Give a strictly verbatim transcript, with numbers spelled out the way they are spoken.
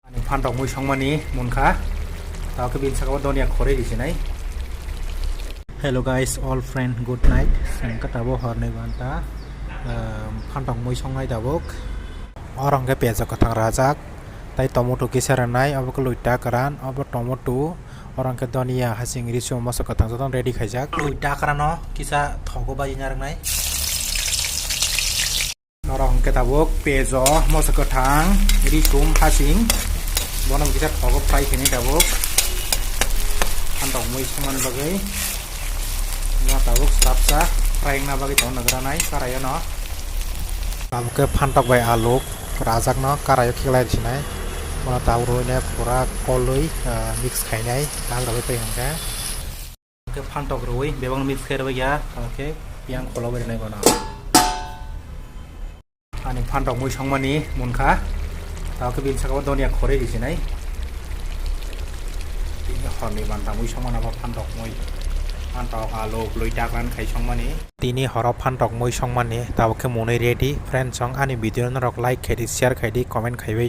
Ani phantok mui songmani munkha. Tao khe bini saka o donia khorwi risinai. Hello guys, all friend, good night. Sengka tabo horni banta, um, phantok mui songnai tabuk. Oro hwnkhe pejo kwthang rajak, tai tomato kisa rwnai, obo khe luita kwran, obo tomato, oro hwnkhe donia, hasing, risum, moso kwthang jotono ready khaijak. Luita kwrano kisa thogo baji narwknai. Norok hwnkhe tabuk pejo, moso kwthang, risum, hasing. Bono kisa thogo fry khainai tabuk. Phantok mui songmani bagwi. Bono tabuk swrapsa fry wngna bagwi tongo nagranai karaio no. Tabuk khe phantok bai alu rajakno karaio khiklai sinai. Bono tabuk rwui nai pura kolwi, ah, mix khainai, dal rwui twi hwnkhe. Khe phantok rwui bebak mix khe rwui ya, tamo khe piyang kholo bai rwnai bono. Ani phantok mui songmani munkha, tamo khe bini saka o donia khorwi risinai. Bini horni banta mui songmani abo phantok mui. Phantok, alu, bwlwi daklan khai songmani. Tini horo phantok mui songmani, tamo khe mwnwi ready. Friends, song ani video norok like khaidi, share khaidi, comment khaibai.